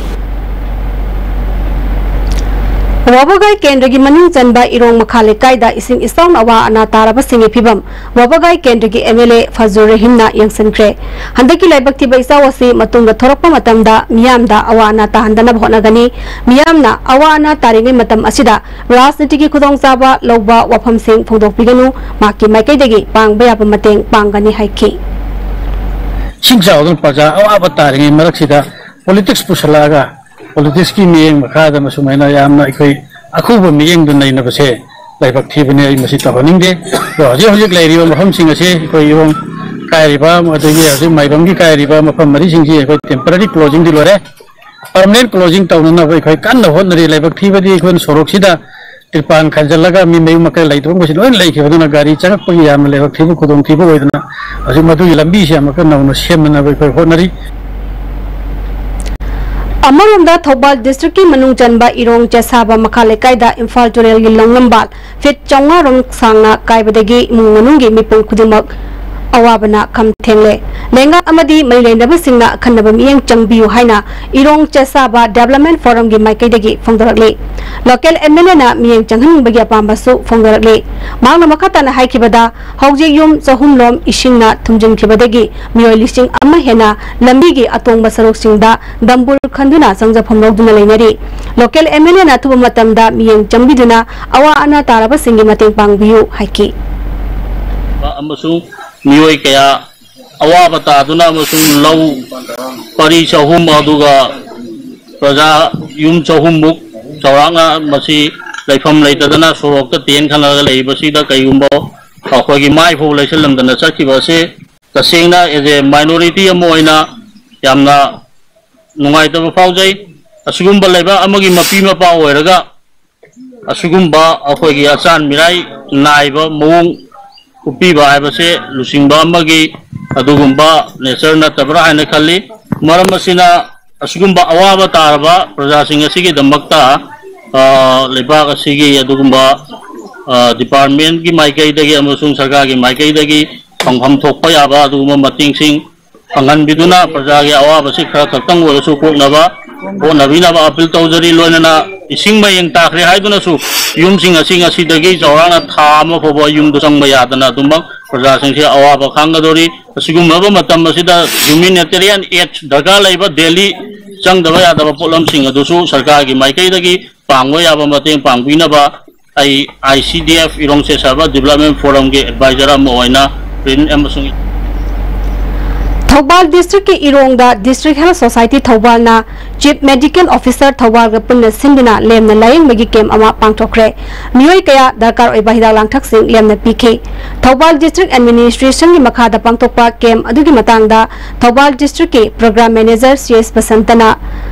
ꯋꯥꯕꯒꯥꯏ ꯀꯦꯟꯗ꯭ꯔꯒꯤ ꯃꯅꯨꯡ ꯆꯟꯕ ꯏꯔꯣꯡ ꯃꯈꯥ ꯂꯩꯀꯥꯏꯗ ꯏꯁꯤꯡ ꯏꯆꯥꯎꯅ ꯑꯋꯥ ꯑꯅꯥ ꯇꯥꯔꯕꯁꯤꯡꯒꯤ ꯐꯤꯚꯝ ꯋꯥꯕꯒꯥꯏ ꯀꯦꯟꯗ꯭ꯔꯒꯤ ꯑꯦꯝ ꯑꯦꯜ ꯑꯦ ꯐꯖꯨꯔ ꯔꯍꯤꯝꯅ ꯌꯦꯡꯁꯤꯟꯈ꯭ꯔꯦ꯫ ꯍꯟꯗꯛꯀꯤ ꯂꯥꯏꯕꯛ ꯊꯤꯕ ꯏꯆꯥꯎ ꯑꯁꯤ ꯃꯇꯨꯡꯗ ꯊꯣꯔꯛꯄ ꯃꯇꯝꯗ ꯃꯤꯌꯥꯝꯗ ꯑꯋꯥ ꯑꯅꯥ ꯇꯥꯍꯟꯗꯅꯕ ꯍꯣꯠꯅꯒꯅꯤ꯫ ꯃꯤꯌꯥꯝꯅ ꯑꯋꯥ ꯑꯅꯥ ꯇꯥꯔꯤꯉꯩ ꯃꯇꯝ ꯑꯁꯤꯗ ꯔꯥꯖꯅꯤꯇꯤꯒꯤ ꯈꯨꯗꯣꯡꯆꯥꯕ ꯂꯧꯕ ꯋꯥꯐꯝꯁꯤꯡ ꯐꯣꯡꯗꯣꯛꯄꯤꯒꯅꯨ, ꯃꯍꯥꯛꯀꯤ ꯃꯥꯏꯀꯩꯗꯒꯤ ꯄꯥꯡꯕ ꯌꯥꯕ ꯃꯇꯦꯡ ꯄꯥꯡꯒꯅꯤ ꯍꯥꯏꯈꯤ꯫ ꯏꯁꯤꯡ ꯆꯥꯎꯗꯨꯅ ꯄ꯭ꯔꯖꯥ ꯑꯋꯥꯕ ꯇꯥꯔꯤꯉꯩ ꯃꯔꯛꯁꯤꯗ ꯄꯣꯂꯤꯇꯤꯛꯁ ꯄꯨꯁꯜꯂꯛꯑꯒ ꯄꯣꯂꯤꯇꯤꯛꯁꯀꯤ ꯃꯤꯠꯌꯦꯡ ꯃꯈꯥꯗ ꯃꯁꯨꯃꯥꯏꯅ ꯌꯥꯝꯅ ꯑꯩꯈꯣꯏ ꯑꯈꯨꯕ ꯃꯤꯠꯌꯦꯡꯗꯨ ꯅꯩꯅꯕꯁꯦ ꯂꯥꯏꯕꯛ ꯊꯤꯕꯅꯤ꯫ ꯑꯩ ꯃꯁꯤ ꯇꯧꯍꯟꯅꯤꯡꯗꯦ꯫ ꯑꯗꯣ ꯍꯧꯖꯤꯛ ꯍꯧꯖꯤꯛ ꯂꯩꯔꯤꯕ ꯃꯐꯝꯁꯤꯡ ꯑꯁꯤ ꯑꯩꯈꯣꯏ ꯏꯔꯣꯡ ꯀꯥꯏꯔꯤꯕ, ꯑꯗꯒꯤ ꯍꯧꯖꯤꯛ ꯃꯥꯏꯕꯝꯒꯤ ꯀꯥꯏꯔꯤꯕ ꯃꯐꯝ ꯃꯔꯤꯁꯤꯡꯁꯤ ꯑꯩꯈꯣꯏ ꯇꯦꯝꯄꯔꯔꯤ ꯀ꯭ꯂꯣꯖꯤꯡꯗꯤ ꯂꯣꯏꯔꯦ꯫ ꯄꯔꯃꯅꯦꯟ ꯀ꯭ꯂꯣꯖꯤꯡ ꯇꯧꯅꯅꯕ ꯑꯩꯈꯣꯏ ꯀꯟꯅ ꯍꯣꯠꯅꯔꯤ꯫ ꯂꯥꯏꯕꯛ ꯊꯤꯕꯗꯤ ꯑꯩꯈꯣꯏꯅ ꯁꯣꯔꯣꯛꯁꯤꯗ ꯇ꯭ꯔꯤꯄꯥꯟ ꯈꯟꯖꯤꯜꯂꯒ ꯃꯤ ꯃꯌꯨꯝ ꯃꯀꯩ ꯂꯩꯇꯕ ꯃꯈꯩꯁꯤ ꯂꯣꯏꯅ ꯂꯩꯈꯤꯕꯗꯨꯅ ꯒꯥꯔꯤ ꯆꯪꯉꯛꯄꯒꯤ ꯌꯥꯝꯅ ꯂꯥꯏꯕꯛ ꯊꯤꯕ ꯈꯨꯗꯣꯡꯊꯤꯕ ꯑꯣꯏꯗꯅ ꯍꯧꯖꯤꯛ ꯃꯗꯨꯒꯤ ꯂꯝꯕꯤꯁꯤ ꯑꯃꯨꯛꯀ ꯅꯧꯅ ꯁꯦꯝꯅꯅꯕ ꯑꯩꯈꯣꯏ ꯍꯣꯠꯅꯔꯤ꯫ ꯑꯃꯔꯣꯝꯗ ꯊꯧꯕꯥꯜ ꯗꯤꯁꯇ꯭ꯔꯤꯛꯀꯤ ꯃꯅꯨꯡ ꯆꯟꯕ ꯏꯔꯣꯡ ꯆꯦꯁꯥꯕ ꯃꯈꯥ ꯂꯩꯀꯥꯏꯗ ꯏꯝꯐꯥꯜ ꯇꯨꯔꯦꯜꯒꯤ ꯂꯧꯅꯝꯕꯥꯜ ꯐꯤꯠ ꯆꯥꯝꯃꯉꯥ ꯔꯣꯝ ꯁꯥꯡꯅ ꯀꯥꯏꯕꯗꯒꯤ ꯏꯃꯨꯡ ꯃꯅꯨꯡꯒꯤ ꯃꯤꯄꯨꯝ ꯈꯨꯗꯤꯡꯃꯛ ꯑꯋꯥꯕꯅ ꯈꯝ ꯊꯦꯡꯂꯦ꯫ ꯂꯩꯉꯥꯛ ꯑꯃꯗꯤ ꯃꯔꯤ ꯂꯩꯅꯕꯁꯤꯡꯅ ꯑꯈꯟꯅꯕ ꯃꯤꯠꯌꯦꯡ ꯆꯪꯕꯤꯌꯨ ꯍꯥꯏꯅ ꯏꯔꯣꯡ ꯆꯦꯁꯥꯕ ꯗꯦꯕꯂꯞꯃꯦꯟ ꯐꯣꯔꯝꯒꯤ ꯃꯥꯏꯀꯩꯗꯒꯤ ꯐꯣꯡꯗꯣꯔꯛꯂꯤ꯫ ꯂꯣꯀꯦꯜ ꯑꯦꯝ ꯑꯦꯜ ꯑꯦꯅ ꯃꯤꯠꯌꯦꯡ ꯆꯪꯍꯟꯅꯤꯡꯕꯒꯤ ꯑꯄꯥꯝꯕꯁꯨ ꯐꯣꯡꯗꯣꯔꯛꯂꯤ꯫ ꯃꯍꯥꯛꯅ ꯃꯈꯥ ꯇꯥꯅ ꯍꯥꯏꯈꯤꯕꯗ, ꯍꯧꯖꯤꯛ ꯌꯨꯝ ꯆꯍꯨꯝ ꯂꯣꯝ ꯏꯁꯤꯡꯅ ꯊꯨꯝꯖꯤꯟꯈꯤꯕꯗꯒꯤ ꯃꯤꯑꯣꯏ ꯂꯤꯁꯤꯡ ꯑꯃ ꯍꯦꯟꯅ ꯂꯝꯕꯤꯒꯤ ꯑꯇꯣꯡꯕ ꯁꯔꯨꯛꯁꯤꯡꯗ ꯗꯝꯕꯨꯔ ꯈꯟꯗꯨꯅ ꯆꯪꯖꯐꯝ ꯂꯧꯗꯨꯅ ꯂꯩꯅꯔꯤ꯫ ꯂꯣꯀꯦꯜ ꯑꯦꯝ ꯑꯦꯜ ꯑꯦꯅ ꯑꯊꯨꯕ ꯃꯇꯝꯗ ꯃꯤꯠꯌꯦꯡ ꯆꯪꯕꯤꯗꯨꯅ ꯑꯋꯥ ꯑꯅꯥ ꯇꯥꯔꯕꯁꯤꯡꯒꯤ ꯃꯇꯦꯡ ꯄꯥꯡꯕꯤꯌꯨ ꯍꯥꯏꯈꯤ꯫ ꯑꯃꯁꯨꯡ ꯃꯤꯑꯣꯏ ꯀꯌꯥ ꯑꯋꯥꯕ ꯇꯥꯗꯨꯅ ꯑꯃꯁꯨꯡ ꯂꯧ ꯄꯔꯤ ꯆꯍꯨꯝ, ꯑꯗꯨꯒ ꯄ꯭ꯔꯖꯥ ꯌꯨꯝ ꯆꯍꯨꯝꯃꯨꯛ ꯆꯥꯎꯔꯥꯛꯅ ꯃꯁꯤ ꯂꯩꯐꯝ ꯂꯩꯇꯗꯅ ꯁꯣꯔꯣꯛꯇ ꯇꯦꯟ ꯈꯜꯂꯒ ꯂꯩꯔꯤꯕꯁꯤꯗ ꯀꯩꯒꯨꯝꯕ ꯑꯩꯈꯣꯏꯒꯤ ꯃꯥꯏꯐꯥꯎ ꯂꯩꯁꯤꯜꯂꯝꯗꯅ ꯆꯠꯈꯤꯕ ꯑꯁꯤ ꯇꯁꯦꯡꯅ as a minority ꯑꯃ ꯑꯣꯏꯅ ꯌꯥꯝꯅ ꯅꯨꯡꯉꯥꯏꯇꯕ ꯐꯥꯎꯖꯩ꯫ ꯑꯁꯤꯒꯨꯝꯕ ꯂꯩꯕꯥꯛ ꯑꯃꯒꯤ ꯃꯄꯤ ꯃꯄꯥ ꯑꯣꯏꯔꯒ ꯑꯁꯤꯒꯨꯝꯕ ꯑꯩꯈꯣꯏꯒꯤ ꯑꯆꯥꯟ ꯃꯤꯔꯥꯏ ꯅꯥꯏꯕ ꯃꯑꯣꯡ ꯎꯠꯄꯤꯕ ꯍꯥꯏꯕꯁꯦ ꯂꯨꯆꯤꯡꯕ ꯑꯃꯒꯤ ꯑꯗꯨꯒꯨꯝꯕ ꯅꯦꯆꯔ ꯅꯠꯇꯕ꯭ꯔꯥ ꯍꯥꯏꯅ ꯈꯜꯂꯤ꯫ ꯃꯔꯝ ꯑꯁꯤꯅ ꯑꯁꯤꯒꯨꯝꯕ ꯑꯋꯥꯕ ꯇꯥꯔꯕ ꯄ꯭ꯔꯖꯥꯁꯤꯡ ꯑꯁꯤꯒꯤꯗꯃꯛꯇ, ꯑ, ꯂꯩꯕꯥꯛ ꯑꯁꯤꯒꯤ ꯑꯗꯨꯒꯨꯝꯕ, ꯑ, ꯗꯤꯄꯥꯔꯠꯃꯦꯟꯒꯤ ꯃꯥꯏꯀꯩꯗꯒꯤ ꯑꯃꯁꯨꯡ ꯁꯔꯀꯥꯔꯒꯤ ꯃꯥꯏꯀꯩꯗꯒꯤ ꯐꯪꯐꯝ ꯊꯣꯛꯄ ꯌꯥꯕ ꯑꯗꯨꯒꯨꯝꯕ ꯃꯇꯦꯡꯁꯤꯡ ꯐꯪꯍꯟꯕꯤꯗꯨꯅ ꯄ꯭ꯔꯖꯥꯒꯤ ꯑꯋꯥꯕꯁꯤ ꯈꯔ ꯈꯛꯇꯪ ꯑꯣꯏꯔꯁꯨ ꯀꯣꯛꯅꯕ ꯍꯣꯠꯅꯕꯤꯅꯕ ꯑꯥꯄꯤꯜ ꯇꯧꯖꯔꯤ꯫ ꯂꯣꯏꯅꯅ ꯏꯁꯤꯡ ꯃꯌꯦꯡ ꯇꯥꯈ꯭ꯔꯦ ꯍꯥꯏꯗꯨꯅꯁꯨ ꯌꯨꯝꯁꯤꯡ ꯑꯁꯤ ꯉꯁꯤꯗꯒꯤ ꯆꯥꯎꯔꯥꯛꯅ ꯊꯥ ꯑꯃ ꯐꯥꯎꯕ ꯌꯨꯝꯗ ꯆꯪꯕ ꯌꯥꯗꯅ ꯑꯗꯨꯃꯛ ꯄ꯭ꯔꯖꯥꯁꯤꯡꯁꯦ ꯑꯋꯥꯕ ꯈꯥꯡꯒꯗꯧꯔꯤ꯫ ꯑꯁꯤꯒꯨꯝꯂꯕ ꯃꯇꯝ ꯑꯁꯤꯗ humanitarian aid ꯗꯔꯀꯥꯔ ꯂꯩꯕ ꯗꯦꯂꯤ ꯆꯪꯗꯕ ꯌꯥꯗꯕ ꯄꯣꯠꯂꯝꯁꯤꯡ ꯑꯗꯨꯁꯨ ꯁꯔꯀꯥꯔꯒꯤ ꯃꯥꯏꯀꯩꯗꯒꯤ ꯄꯥꯡꯕ ꯌꯥꯕ ꯃꯇꯦꯡ ꯄꯥꯡꯕꯤꯅꯕ ꯑꯩ I C D F Irong Sesaba Development Forum ꯒꯤ advisor ꯑꯃ ꯑꯣꯏꯅ ꯄ꯭ꯔꯤꯟ ꯑꯃꯁꯨꯡ ꯊꯧꯕꯥꯜ ꯗꯤꯁꯇ꯭ꯔꯤꯛꯀꯤ ꯏꯔꯣꯡꯗ ꯗꯤꯁꯇ꯭ꯔꯤꯛ ꯍꯦꯜꯊ ꯁꯣꯁꯥꯏꯇꯤ ꯊꯧꯕꯥꯜꯅ ꯆꯤꯐ ꯃꯦꯗꯤꯀꯦꯜ ꯑꯣꯐꯤꯁꯔ ꯊꯧꯕꯥꯜꯒ ꯄꯨꯟꯅ ꯁꯤꯟꯗꯨꯅ ꯂꯦꯝꯅ ꯂꯥꯌꯦꯡꯕꯒꯤ ꯀꯦꯝ ꯑꯃ ꯄꯥꯡꯊꯣꯛꯈ꯭ꯔꯦ꯫ ꯃꯤꯑꯣꯏ ꯀꯌꯥ ꯗꯔꯀꯥꯔ ꯑꯣꯏꯕ ꯍꯤꯗꯥꯛ ꯂꯥꯡꯊꯛꯁꯤꯡ ꯂꯦꯝꯅ ꯄꯤꯈꯤ꯫ ꯊꯧꯕꯥꯜ ꯗꯤꯁꯇ꯭ꯔꯤꯛ ꯑꯦꯗꯃꯤꯅꯤꯁꯇ꯭ꯔꯦꯁꯟꯒꯤ ꯃꯈꯥꯗ ꯄꯥꯡꯊꯣꯛꯄ ꯀꯦꯝ ꯑꯗꯨꯒꯤ ꯃꯇꯥꯡꯗ ꯊꯧꯕꯥꯜ ꯗꯤꯁꯇ꯭ꯔꯤꯛꯀꯤ ꯄ꯭ꯔꯣꯒ꯭ꯔꯥꯝ ꯃꯦꯅꯦꯖꯔ ꯁꯤ ꯑꯦꯁ ꯕꯁꯟꯇꯅ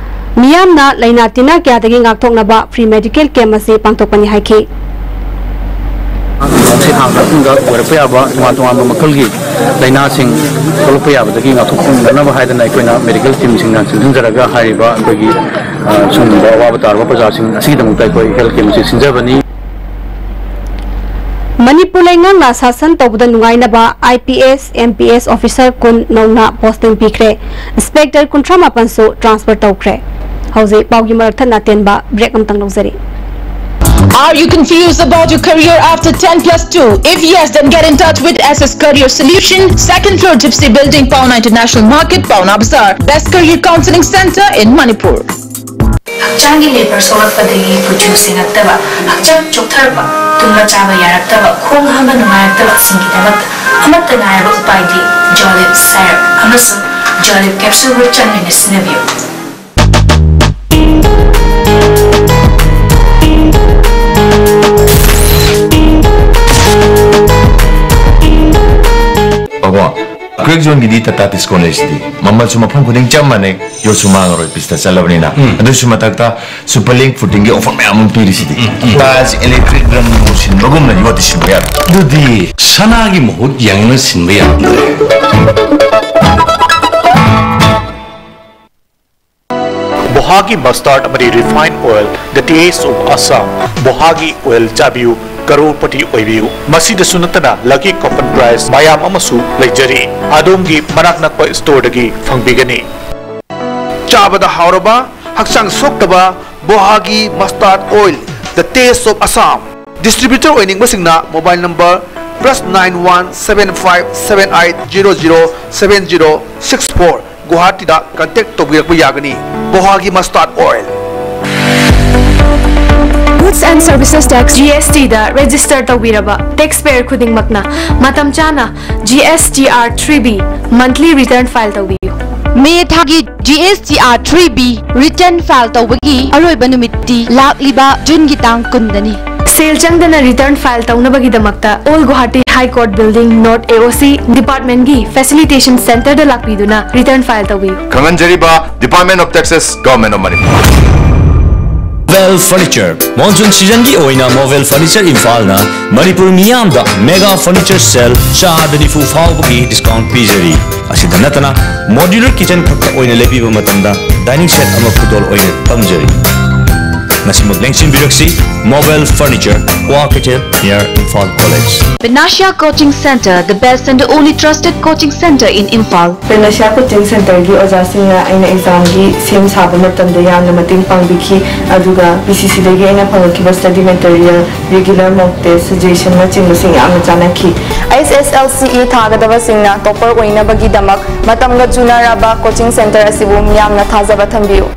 ꯃꯤꯌꯥꯝꯅ ꯂꯥꯏꯅꯥ ꯇꯤꯟꯅꯥ ꯀꯌꯥꯗꯒꯤ ꯉꯥꯛꯊꯣꯛꯅꯕ ꯐ꯭ꯔꯤ ꯃꯦꯗꯤꯀꯦꯜ ꯀꯦꯝ ꯑꯁꯤ ꯄꯥꯡꯊꯣꯛꯄꯅꯤ ꯍꯥꯏꯈꯤ꯫ ꯅꯨꯡꯁꯤꯠ ꯍꯥꯡ ꯃꯇꯨꯡꯗ ꯑꯣꯏꯔꯛꯄ ꯌꯥꯕ ꯇꯣꯉꯥꯟ ꯇꯣꯉꯥꯟꯕ ꯃꯈꯜꯒꯤ ꯂꯥꯏꯅꯥꯁꯤꯡ ꯊꯣꯛꯂꯛꯄ ꯌꯥꯕꯗꯒꯤ ꯉꯥꯛꯊꯣꯛꯅꯅꯕ ꯍꯥꯏꯗꯅ ꯑꯩꯈꯣꯏꯅ ꯃꯦꯗꯤꯀꯦꯜ ꯇꯤꯝꯁꯤꯡꯅ ꯆꯦꯟꯁꯤꯟꯖꯔꯒ ꯍꯥꯏꯔꯤꯕ ꯑꯩꯈꯣꯏꯒꯤ, ꯑ, ꯁꯤꯒꯨꯝꯕ ꯑꯋꯥꯕ ꯇꯥꯔꯕ ꯄ꯭ꯔꯖꯥꯁꯤꯡ ꯑꯁꯤꯒꯤꯗꯃꯛꯇ ꯑꯩꯈꯣꯏ ꯍꯦꯜꯊ ꯀꯦꯝ ꯑꯁꯤ ꯁꯤꯟꯖꯕꯅꯤ꯫ ꯃꯅꯤꯄꯨꯔ ꯂꯩꯉꯥꯛꯅ ꯁꯥꯁꯟ ꯇꯧꯕꯗ ꯅꯨꯡꯉꯥꯏꯅꯕ I P S, M P S officer ꯀꯨꯟ ꯅꯧꯅ ꯄꯣꯁꯇꯤꯡ ꯄꯤꯈ꯭ꯔꯦ꯫ ꯏꯟꯁꯄꯦꯛꯇꯔ ꯀꯨꯟꯊ꯭ꯔꯥ ꯃꯥꯄꯟꯁꯨ ꯇ꯭ꯔꯥꯟꯁꯐꯔ ꯇꯧꯈ꯭ꯔꯦ꯫ ꯍꯧꯖꯤꯛ ꯄꯥꯎꯒꯤ ꯃꯔꯛ ꯊꯠꯅ ꯇꯦꯟꯕ ꯕ꯭ꯔꯦꯛ ꯑꯃꯇꯪ ꯂꯧꯖꯔꯤ꯫ Are you confused about your career after ten plus two? If yes, then get in touch with S S Career Solution, second floor Gypsy Building, Paona International Market, Paona Bazaar. Best career counseling center in Manipur. ꯍꯛꯆꯥꯡꯒꯤ ꯂꯦꯕꯔ ꯁꯣꯛꯂꯛꯄꯗꯒꯤ ꯈꯨꯠꯁꯨ ꯁꯦꯡꯉꯛꯇꯕ, ꯍꯛꯆꯥꯡ ꯆꯣꯛꯊꯔꯛꯄ, ꯇꯨꯝꯕ ꯆꯥꯕ ꯌꯥꯔꯛꯇꯕ, ꯈꯣꯡ ꯍꯥꯝꯕ ꯅꯨꯡꯉꯥꯏꯔꯛꯇꯕꯁꯤꯡꯒꯤꯗꯃꯛꯇ ꯑꯃꯠꯇ ꯉꯥꯏꯔꯕ ꯎꯄꯥꯏꯗꯤ ꯖꯣꯂꯤꯞ ꯁꯥꯏꯔꯞ ꯑꯃꯁꯨꯡ ꯖꯣꯂꯤꯞ ꯀꯦꯞꯁꯨꯜꯕꯨ ꯆꯥꯡ ꯅꯥꯏꯅ ꯁꯤꯖꯤꯟꯅꯕꯤꯌꯨ꯫ ꯕꯥꯕꯥ, ꯑꯩꯈꯣꯏ ꯖꯣꯟꯒꯤꯗꯤ ꯇꯥꯇꯥ ꯇꯤꯁꯀꯣꯟ ꯂꯩꯁꯤꯗꯤ, ꯃꯃꯜꯁꯨ ꯃꯐꯝ ꯈꯨꯗꯤꯡ ꯆꯞ ꯃꯥꯟꯅꯩ, ꯌꯣꯠꯁꯨ ꯃꯥꯡꯉꯔꯣꯏ, ꯄꯤꯁꯇ ꯆꯠꯂꯕꯅꯤꯅ꯫ ꯑꯗꯨꯁꯨ ꯃꯊꯛꯇ ꯁꯨꯄꯔ ꯂꯤꯡ ꯐꯨꯇꯤꯡꯒꯤ ꯑꯣꯐꯔ ꯃꯌꯥꯝ ꯑꯃ ꯄꯤꯔꯤꯁꯤꯗꯤ꯫ ꯇꯥꯖ ꯏꯂꯦꯛꯇ꯭ꯔꯤꯛ ꯔꯝ ꯁꯤꯟꯕꯒꯨꯝꯅ ꯌꯣꯠꯇꯤ ꯁꯤꯟꯕ ꯌꯥꯔꯣꯏ꯫ ꯑꯗꯨꯗꯤ ꯁꯅꯥꯒꯤ ꯃꯍꯨꯠ ꯌꯥꯡꯅ ꯁꯤꯟꯕ ꯌꯥꯗ꯭ꯔꯦ꯫ ꯕꯣꯍꯥꯒꯤ ꯃꯁꯇꯥꯔꯗ ꯑꯃꯗꯤ refine oil, the taste of Assam꯫ ꯕꯣꯍꯥꯒꯤ ꯑꯣꯏꯜ ꯆꯥꯕꯤꯌꯨ, ꯀꯔꯣꯔꯄꯇꯤ ꯑꯣꯏꯕꯤꯌꯨ꯫ ꯃꯁꯤꯗꯁꯨ ꯅꯠꯇꯅ ꯂꯛꯀꯤ ꯀꯣꯄꯟ ꯄ꯭ꯔꯥꯏꯖ ꯃꯌꯥꯝ ꯑꯃꯁꯨ ꯂꯩꯖꯔꯤ꯫ ꯑꯗꯣꯝꯒꯤ ꯃꯅꯥꯛ ꯅꯛꯄ ꯁ꯭ꯇꯣꯔꯗꯒꯤ ꯐꯪꯕꯤꯒꯅꯤ꯫ ꯆꯥꯕꯗ ꯍꯥꯎꯔꯕ, ꯍꯛꯆꯥꯡ ꯁꯣꯛꯇꯕ ꯕꯣꯍꯥꯒꯤ ꯃꯁꯇꯥꯔꯗ oil, the taste of Assam꯫ Distributor ꯑꯣꯏꯅꯤꯡꯕꯁꯤꯡꯅ mobile number plus nine one seven five seven eight zero zero seven zero six four, ꯒꯨꯋꯥꯍꯥꯇꯤꯗ ꯀꯟꯇꯦꯛ ꯇꯧꯕꯤꯔꯛꯄ ꯌꯥꯒꯅꯤ꯫ ꯕꯣꯍꯥꯒꯤ ꯃꯁꯇꯥꯔꯗ oil. Goods and Services Tax, G S T ꯗ ꯔꯦꯖꯤꯁꯇꯔ ꯇꯧꯕꯤꯔꯕ ꯇꯦꯛꯁ ꯄꯦꯌꯔ ꯈꯨꯗꯤꯡꯃꯛꯅ ꯃꯇꯝ ꯆꯥꯅ G S T R three B monthly return file ꯇꯧꯕꯤꯌꯨ꯫ ꯃꯦ ꯊꯥꯒꯤ G S T R three B return file ꯇꯧꯕꯒꯤ ꯑꯔꯣꯏꯕ ꯅꯨꯃꯤꯠꯇꯤ ꯂꯥꯛꯂꯤꯕ ꯖꯨꯟꯒꯤ ꯇꯥꯡ ꯀꯨꯟꯗꯅꯤ꯫ ꯁꯦꯜ ꯆꯪꯗꯅ ꯔꯤꯇꯔꯟ ꯐꯥꯏꯜ ꯇꯧꯅꯕꯒꯤꯗꯃꯛꯇ Old Guwahati High Court Building, North A O C department ꯒꯤ facilitation center ꯗ ꯂꯥꯛꯄꯤꯗꯨꯅ ꯔꯤꯇꯔꯟ ꯐꯥꯏꯜ ꯇꯧꯕꯤꯌꯨ꯫ ꯈꯪꯍꯟꯖꯔꯤꯕ, Department of Taxes, Government of Manipur꯫ Mobel furniture. Monsoon ꯁꯤꯖꯟꯒꯤ ꯑꯣꯏꯅ ꯃꯣꯕꯦꯜ ꯐꯔꯅꯤꯆꯔ ꯏꯝꯐꯥꯜꯅ ꯃꯅꯤꯄꯨꯔ ꯃꯤꯌꯥꯝꯗ ꯃꯦꯒꯥ ꯐꯔꯅꯤꯆꯔ ꯁꯦꯜ ꯆꯥꯗ ꯅꯤꯐꯨ ꯐꯥꯎꯕꯒꯤ ꯗꯤꯁꯀꯥꯎꯟ ꯄꯤꯖꯔꯤ꯫ ꯑꯁꯤꯗ ꯅꯠꯇꯅ, ꯃꯣꯗ꯭ꯌꯨꯂꯔ ꯀꯤꯆꯟ ꯈꯛꯇ ꯑꯣꯏꯅ ꯂꯩꯕꯤꯕ ꯃꯇꯝꯗ ꯗꯥꯏꯅꯤꯡ ꯁꯦꯠ ꯑꯃ ꯈꯨꯗꯣꯜ ꯑꯣꯏꯅ ꯐꯪꯖꯔꯤ꯫ ꯉꯁꯤꯃꯛ ꯂꯦꯡꯁꯤꯟꯕꯤꯔꯛꯁꯤ, ꯃꯣꯕꯦꯜ furniture, Kwakeithel, near Imphal College꯫ Panacea Coaching Center, the best and the only trusted coaching center in Imphal. Panacea coaching ꯁꯦꯟꯇꯔꯒꯤ ꯑꯣꯖꯥꯁꯤꯡꯅ ꯑꯩꯅ ꯑꯦꯛꯖꯥꯝꯒꯤ ꯁꯦꯝ ꯁꯥꯕ ꯃꯇꯝꯗ ꯌꯥꯝꯅ ꯃꯇꯦꯡ ꯄꯥꯡꯕꯤꯈꯤ, ꯑꯗꯨꯒ ꯄꯤ ꯁꯤ ꯁꯤꯗꯒꯤ ꯑꯩꯅ ꯐꯪꯂꯛꯈꯤꯕ ꯁ꯭ꯇꯗꯤ ꯃꯦꯇꯔꯤꯌꯦꯜ, ꯔꯤꯒꯨꯂꯔ ꯃꯣꯛ ꯇꯦꯁ, ꯁꯖꯦꯁꯟꯅꯆꯤꯡꯕꯁꯤꯡ ꯌꯥꯝꯅ ꯆꯥꯟꯅꯈꯤ꯫ ꯑꯩꯆ ꯑꯦꯁ ꯑꯦꯜ ꯁꯤ ꯏ ꯊꯥꯒꯗꯕꯁꯤꯡꯅ ꯇꯣꯞꯄꯔ ꯑꯣꯏꯅꯕꯒꯤꯗꯃꯛ ꯃꯇꯝꯒ ꯆꯨꯅꯔꯕ ꯀꯣꯆꯤꯡ ꯁꯦꯟꯇꯔ ꯑꯁꯤꯕꯨ ꯃꯤꯌꯥꯝꯅ ꯊꯥꯖꯕ ꯊꯝꯕꯤꯌꯨ꯫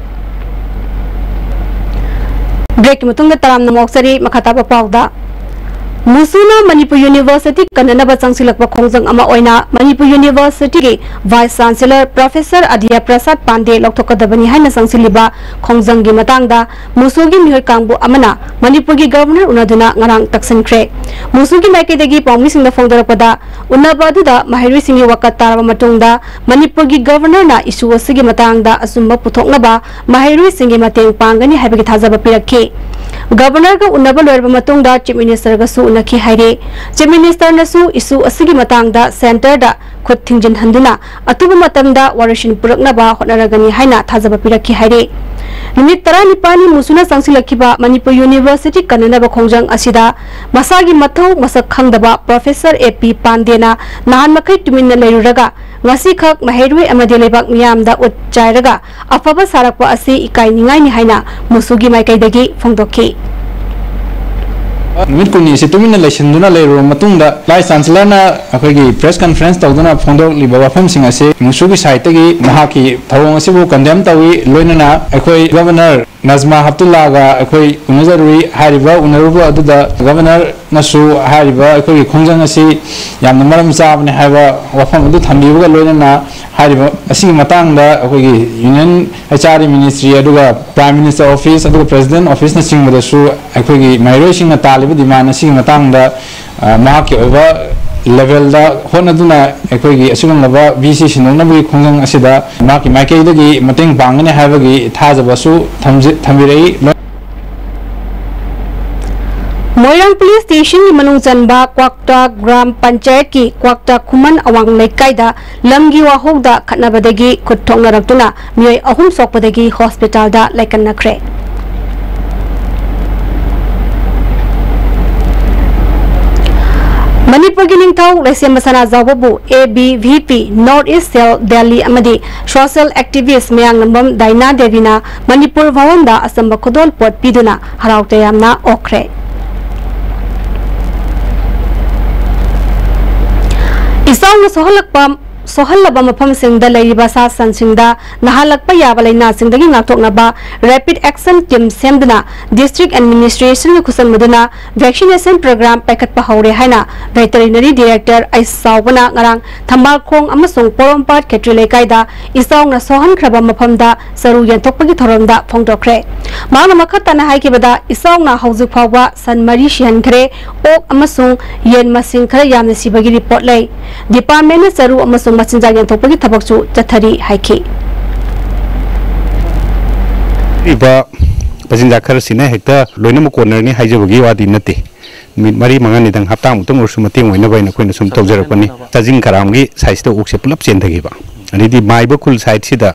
ꯕ꯭ꯔꯦꯛꯀꯤ ꯃꯇꯨꯡꯗ ꯇꯔꯥꯝꯅ ꯃꯣꯛꯆꯔꯤ꯫ ꯃꯈꯥ ꯇꯥꯕ ꯄꯥꯎꯗ, ꯃꯨꯁꯨꯅ ꯃꯅꯤꯄꯨꯔ ꯌꯨꯅꯤꯚꯔꯁꯤꯇꯤ ꯀꯟꯅꯅꯕ ꯆꯪꯁꯤꯜꯂꯛꯄ ꯈꯣꯡꯖꯪ ꯑꯃ ꯑꯣꯏꯅ ꯃꯅꯤꯄꯨꯔ ꯌꯨꯅꯤꯚꯔꯁꯤꯇꯤꯒꯤ ꯚꯥꯏꯁ ꯆꯥꯟꯁꯦꯂꯔ ꯄ꯭ꯔꯣꯐꯦꯁꯔ ꯑꯗꯤꯌꯥ ꯄ꯭ꯔꯁꯥꯗ ꯄꯥꯟꯗꯦ ꯂꯧꯊꯣꯛꯀꯗꯕꯅꯤ ꯍꯥꯏꯅ ꯆꯪꯁꯤꯜꯂꯤꯕ ꯈꯣꯡꯖꯪꯒꯤ ꯃꯇꯥꯡꯗ ꯃꯨꯁꯨꯒꯤ ꯃꯤꯑꯣꯏ ꯀꯥꯡꯕꯨ ꯑꯃꯅ ꯃꯅꯤꯄꯨꯔꯒꯤ ꯒꯚꯔꯅꯔ ꯎꯅꯗꯨꯅ ꯉꯔꯥꯡ ꯇꯛꯁꯤꯟꯈ꯭ꯔꯦ꯫ ꯃꯨꯁꯨꯒꯤ ꯃꯥꯏꯀꯩꯗꯒꯤ ꯄꯥꯎꯃꯤꯁꯤꯡꯗ ꯐꯣꯡꯗꯣꯔꯛꯄꯗ, ꯎꯅꯕ ꯑꯗꯨꯗ ꯃꯍꯩꯔꯣꯏꯁꯤꯡꯒꯤ ꯋꯥꯀꯠ ꯇꯥꯔꯕ ꯃꯇꯨꯡꯗ ꯃꯅꯤꯄꯨꯔꯒꯤ ꯒꯚꯔꯅꯔꯅ ꯏꯁꯨ ꯑꯁꯤꯒꯤ ꯃꯇꯥꯡꯗ ꯑꯆꯨꯝꯕ ꯄꯨꯊꯣꯛꯅꯕ ꯃꯍꯩꯔꯣꯏꯁꯤꯡꯒꯤ ꯃꯇꯦꯡ ꯄꯥꯡꯒꯅꯤ ꯍꯥꯏꯕꯒꯤ ꯊꯥꯖꯕ ꯄꯤꯔꯛꯈꯤ꯫ ꯒꯚꯔꯅꯔꯒ ꯎꯅꯕ ꯂꯣꯏꯔꯕ ꯃꯇꯨꯡꯗ ꯆꯤꯐ ꯃꯤꯅꯤꯁꯇꯔꯒꯁꯨ ꯎꯅꯈꯤ ꯍꯥꯏꯔꯤ꯫ ꯆꯤꯐ ꯃꯤꯅꯤꯁꯇꯔꯅꯁꯨ ꯏꯁꯨ ꯑꯁꯤꯒꯤ ꯃꯇꯥꯡꯗ ꯁꯦꯟꯇꯔꯗ ꯈꯨꯠ ꯊꯤꯡꯖꯤꯟꯍꯟꯗꯨꯅ ꯑꯊꯨꯕ ꯃꯇꯝꯗ ꯋꯥꯔꯣꯏꯁꯤꯟ ꯄꯨꯔꯛꯅꯕ ꯍꯣꯠꯅꯔꯒꯅꯤ ꯍꯥꯏꯅ ꯊꯥꯖꯕ ꯄꯤꯔꯛꯈꯤ ꯍꯥꯏꯔꯤ꯫ ꯅꯨꯃꯤꯠ ꯇꯔꯥꯅꯤꯄꯥꯜꯅꯤ ꯃꯨꯁꯨꯅ ꯆꯪꯁꯤꯜꯂꯛꯈꯤꯕ ꯃꯅꯤꯄꯨꯔ ꯌꯨꯅꯤꯚꯔꯁꯤꯇꯤ ꯀꯟꯅꯅꯕ ꯈꯣꯡꯖꯪ ꯑꯁꯤꯗ ꯃꯁꯥꯒꯤ ꯃꯊꯧ ꯃꯁꯛ ꯈꯪꯗꯕ ꯄ꯭ꯔꯣꯐꯦꯁꯔ ꯑꯦ ꯄꯤ ꯄꯥꯟꯗꯦꯅ ꯅꯍꯥꯟ ꯃꯈꯩ ꯇꯨꯃꯤꯟꯅ ꯂꯩꯔꯨꯔꯒ ꯉꯁꯤꯈꯛ ꯃꯍꯩꯔꯣꯏ ꯑꯃꯗꯤ ꯂꯩꯕꯥꯛ ꯃꯤꯌꯥꯝꯗ ꯎꯠ ꯆꯥꯏꯔꯒ ꯑꯐꯕ ꯁꯥꯔꯛꯄ ꯑꯁꯤ ꯏꯀꯥꯏꯅꯤꯡꯉꯥꯏꯅꯤ ꯍꯥꯏꯅ ꯃꯨꯁꯨꯒꯤ ꯃꯥꯏꯀꯩꯗꯒꯤ ꯐꯣꯡꯗꯣꯛꯈꯤ꯫ ꯅꯨꯃꯤꯠ ꯀꯨꯟꯅꯤ ꯑꯁꯤ ꯇꯨꯃꯤꯟꯅ ꯂꯩꯁꯤꯟꯗꯨꯅ ꯂꯩꯔꯨꯔꯕ ꯃꯇꯨꯡꯗ, ꯚꯥꯏꯁ ꯆꯥꯟꯁꯦꯂꯔꯅ ꯑꯩꯈꯣꯏꯒꯤ ꯄ꯭ꯔꯦꯁ ꯀꯟꯐꯔꯦꯟꯁ ꯇꯧꯗꯨꯅ ꯐꯣꯡꯗꯣꯛꯂꯤꯕ ꯋꯥꯐꯝꯁꯤꯡ ꯑꯁꯤ ꯃꯨꯁꯨꯒꯤ ꯁꯥꯏꯠꯇꯒꯤ ꯃꯍꯥꯛꯀꯤ ꯊꯧꯑꯣꯡ ꯑꯁꯤꯕꯨ ꯀꯟꯗꯦꯝ ꯇꯧꯏ꯫ ꯂꯣꯏꯅꯅ ꯑꯩꯈꯣꯏ ꯒꯚꯔꯅꯔ ꯅꯖꯃꯥ ꯍꯞꯇꯨꯜꯂꯥꯒ ꯑꯩꯈꯣꯏ ꯎꯅꯖꯔꯨꯏ꯫ ꯍꯥꯏꯔꯤꯕ ꯎꯅꯔꯨꯕ ꯑꯗꯨꯗ ꯒꯚꯔꯅꯔꯅꯁꯨ ꯍꯥꯏꯔꯤꯕ ꯑꯩꯈꯣꯏꯒꯤ ꯈꯣꯡꯖꯪ ꯑꯁꯤ ꯌꯥꯝꯅ ꯃꯔꯝ ꯆꯥꯕꯅꯤ ꯍꯥꯏꯕ ꯋꯥꯐꯝ ꯑꯗꯨ ꯊꯝꯕꯤꯕꯒ ꯂꯣꯏꯅꯅ, ꯍꯥꯏꯔꯤꯕ ꯑꯁꯤꯒꯤ ꯃꯇꯥꯡꯗ ꯑꯩꯈꯣꯏꯒꯤ union H R D ministry, ꯑꯗꯨꯒ ꯄ꯭ꯔꯥꯏꯝ ꯃꯤꯅꯤꯁꯇꯔ ꯑꯣꯐꯤꯁ, ꯑꯗꯨꯒ ꯄ꯭ꯔꯦꯁꯤꯗꯦꯟ ꯑꯣꯐꯤꯁꯅꯆꯤꯡꯕꯗꯁꯨ ꯑꯩꯈꯣꯏꯒꯤ ꯃꯍꯩꯔꯣꯏꯁꯤꯡꯅ ꯇꯥꯜꯂꯤꯕ ꯗꯤꯃꯥꯟ ꯑꯁꯤꯒꯤ ꯃꯇꯥꯡꯗ, ꯑ, ꯃꯍꯥꯛꯀꯤ ꯑꯣꯏꯕ ꯂꯦꯚꯦꯜꯗ ꯍꯣꯠꯅꯗꯨꯅ ꯑꯩꯈꯣꯏꯒꯤ ꯑꯁꯤꯒꯨꯝꯂꯕ ꯚꯤ ꯁꯤ ꯁꯤꯟꯗꯣꯛꯅꯕꯒꯤ ꯈꯣꯡꯖꯪ ꯑꯁꯤꯗ ꯃꯍꯥꯛꯀꯤ ꯃꯥꯏꯀꯩꯗꯒꯤ ꯃꯇꯦꯡ ꯄꯥꯡꯒꯅꯤ ꯍꯥꯏꯕꯒꯤ ꯊꯥꯖꯕꯁꯨ ꯊꯝꯖ-, ꯊꯝꯕꯤꯔꯛꯏ꯫ ꯃꯣꯏꯔꯥꯡ ꯄꯨꯂꯤꯁ ꯁ꯭ꯇꯦꯁꯟꯒꯤ ꯃꯅꯨꯡ ꯆꯟꯕ ꯀ꯭ꯋꯥꯛꯇꯥ ꯒ꯭ꯔꯥꯝ ꯄꯟꯆꯥꯌꯠꯀꯤ ꯀ꯭ꯋꯥꯛꯇꯥ ꯈꯨꯃꯟ ꯑꯋꯥꯡ ꯂꯩꯀꯥꯏꯗ ꯂꯝꯒꯤ ꯋꯥꯍꯧꯗ ꯈꯠꯅꯕꯗꯒꯤ ꯈꯨꯠ ꯊꯣꯛꯅꯔꯛꯇꯨꯅ ꯃꯤꯑꯣꯏ ꯑꯍꯨꯝ ꯁꯣꯛꯄꯗꯒꯤ ꯍꯣꯁꯄꯤꯇꯥꯜꯗ ꯂꯥꯏꯀꯠꯅꯈ꯭ꯔꯦ꯫ ꯃꯅꯤꯄꯨꯔꯒꯤ ꯅꯤꯡꯊꯧ ꯂꯩꯁꯦꯝꯕ ꯁꯅꯥꯖꯥꯎꯕꯕꯨ A B V P, north east cell Delhi ꯑꯃꯗꯤ ꯁꯣꯁꯤꯌꯦꯜ ꯑꯦꯛꯇꯤꯚꯤꯁ꯭ꯠ ꯃꯌꯥꯡꯂꯝꯕꯝ ꯗꯥꯏꯅꯥ ꯗꯦꯕꯤꯅ ꯃꯅꯤꯄꯨꯔ ꯚꯋꯟꯗ ꯑꯆꯝꯕ ꯈꯨꯗꯣꯜꯄꯣꯠ ꯄꯤꯗꯨꯅ ꯍꯔꯥꯎ ꯇꯌꯥꯝꯅ ꯑꯣꯛꯈ꯭ꯔꯦ꯫ ꯏꯆꯥꯎꯅ ꯁꯣꯛꯍꯜꯂꯛꯄ ꯁꯣꯛꯍꯜꯂꯕ ꯃꯐꯝꯁꯤꯡꯗ ꯂꯩꯔꯤꯕ ꯁꯥ ꯁꯟꯁꯤꯡꯗ ꯅꯥꯍꯜꯂꯛꯄ ꯌꯥꯕ ꯂꯥꯏꯅꯥꯁꯤꯡꯗꯒꯤ ꯉꯥꯛꯊꯣꯛꯅꯕ rapid action team ꯁꯦꯝꯗꯨꯅ district administration ꯒ ꯈꯨꯠꯁꯝꯅꯗꯨꯅ vaccination program ꯄꯥꯏꯈꯠꯄ ꯍꯧꯔꯦ ꯍꯥꯏꯅ Veterinary Director ꯑꯩꯁ ꯆꯥꯎꯕꯅ ꯉꯔꯥꯡ ꯊꯝꯕꯥꯜꯈꯣꯡ ꯑꯃꯁꯨꯡ ꯄꯣꯔꯣꯝꯄꯥꯠ ꯈꯦꯇ꯭ꯔꯤ ꯂꯩꯀꯥꯏꯗ ꯏꯆꯥꯎꯅ ꯁꯣꯛꯍꯟꯈ꯭ꯔꯕ ꯃꯐꯝꯗ ꯆꯔꯨ ꯌꯦꯟꯊꯣꯛꯄꯒꯤ ꯊꯧꯔꯝꯗ ꯐꯣꯡꯗꯣꯛꯈ꯭ꯔꯦ꯫ ꯃꯍꯥꯛꯅ ꯃꯈꯥ ꯇꯥꯅ ꯍꯥꯏꯈꯤꯕꯗ, ꯏꯆꯥꯎꯅ ꯍꯧꯖꯤꯛ ꯐꯥꯎꯕ ꯁꯟ ꯃꯔꯤ ꯁꯤꯍꯟꯈ꯭ꯔꯦ, ꯑꯣꯛ ꯑꯃꯁꯨꯡ ꯌꯦꯟ ꯃꯁꯤꯡ ꯈꯔ ꯌꯥꯝꯅ ꯁꯤꯕꯒꯤ ꯔꯤꯄꯣꯔꯠ ꯂꯩ꯫ ꯗꯤꯄꯥꯔꯠꯃꯦꯟꯅ ꯆꯔꯨ ꯑꯃꯁꯨꯡ ꯃꯆꯤꯟꯖꯥꯛ ꯌꯦꯟꯊꯣꯛꯄꯒꯤ ꯊꯕꯛꯁꯨ ꯆꯠꯊꯔꯤ ꯍꯥꯏꯈꯤ꯫ ꯄꯤꯔꯤꯕ ꯃꯆꯤꯟꯖꯥꯛ ꯈꯔꯁꯤꯅ ꯍꯦꯛꯇ ꯂꯣꯏꯅꯃꯛ ꯀꯣꯟꯅꯔꯅꯤ ꯍꯥꯏꯖꯕꯒꯤ ꯋꯥꯗꯤ ꯅꯠꯇꯦ꯫ ꯅꯨꯃꯤꯠ ꯃꯔꯤ ꯃꯉꯥꯅꯤꯗꯪ, ꯍꯞꯇꯥꯃꯨꯛꯇꯪ ꯑꯣꯏꯔꯁꯨ ꯃꯇꯦꯡ ꯑꯣꯏꯅꯕ ꯍꯥꯏꯅ ꯑꯩꯈꯣꯏꯅ ꯁꯨꯝ ꯇꯧꯖꯔꯛꯄꯅꯤ꯫ ꯆꯥꯖꯤꯡ ꯀꯔꯥꯝꯒꯤ ꯁꯥꯏꯠꯁꯤꯗ ꯑꯣꯛꯁꯦ ꯄꯨꯂꯞ ꯆꯦꯟꯊꯈꯤꯕ, ꯑꯗꯩꯗꯤ ꯃꯥꯏꯕ ꯈꯨꯜ ꯁꯥꯏꯠꯁꯤꯗ